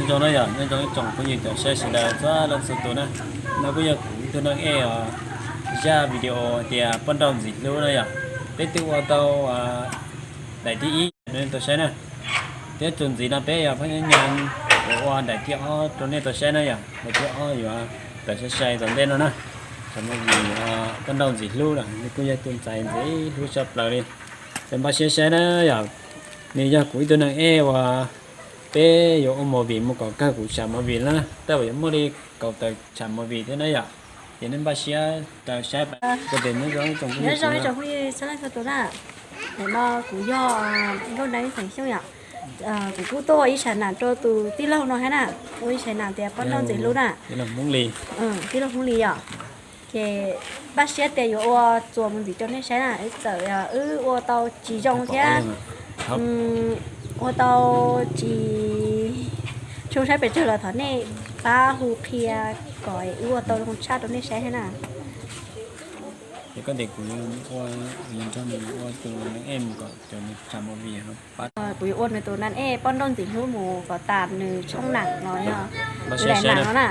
Nyob zoo na yom, nyob zoo ib tsoom phooj ywg cov saib sawv daws txhua leej txhua tus na. No kuj yog kuv ib tug neeg ej os, zaj video tias poj nrauj ntxim hlub na yom. Peb twb ua tau daim thib ib rau nej tau saib na, thiab txuas ntxiv no peb yog pheej nyob nyob yuav ua daim thib ob rau nej tau saib na yom. Daim thib ob yuav tawm sai sai tom ntej no na. Tsam movie poj nrauj ntxim hlub lawm, nws kuj yog tus ntxhais ntxim hlub tshaj plaws li. Ces npaj siab saib na yom, nws yog kuv ib tug neeg ej uas peb yuav ua movie mus kom kawg kuv tsam movie na, tej zaum yuav muaj li kaum tawm tsam movie thiab na yom. Ces nej npaj siab raws saib. Kuv tes nyob zoo ib tsoom phooj ywg txhua leej txhua tus na. Nim no kuv yog Nkauj Neeb Xeem Xyooj yom. Kuv kuj tuaj ua ib sab nam rau tus tij laug no thiab na, ua ib sab nam tias poj nrauj ntxim hlub na, tij laug Hmoob Lis yom. Ces npaj siab tias yuav ua txuas mus ntxiv rau nej saib na, txawm wb ua tau tsis zoo thiab, ua tau tsis zoo saib pes tsawg los thov nej pab hu qhia kom wb ua tau zoo tshaj rau nej saib thiab na. Ces koj tes kuv ua, nrog nws ua tus neeg ej mus kom cov nws tsam movie. Kuv yuav ua nws tus neeg ej poj nrauj ntxim hlub mus kom tas nws tshooj nam no, nws daim nam no na.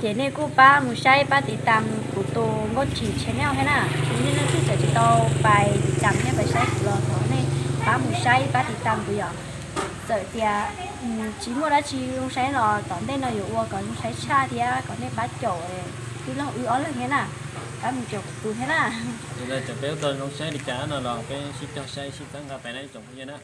Ces nej kuj pab mus saib pab tiv tam kuv tus Nkauj Tsim channel thiab na. Nej leej twg txawm tsis tau pais tiv tam thiab pais saib kuv los thov nej pab mus saib pab tiv tam kuv yom. Txawm tias tsis muaj dab tsi zoo saib los tom ntej no yuav ua kom zoo saib tshaj thiab kom nej pab caum tij laug wb ob leeg thiab na, pab mus caum kuv tus thiab na. Cov peb ua tau zoo saib li cas no los peb sib cog saib sib txhawb nqa pais na ib tsoom phooj ywg na.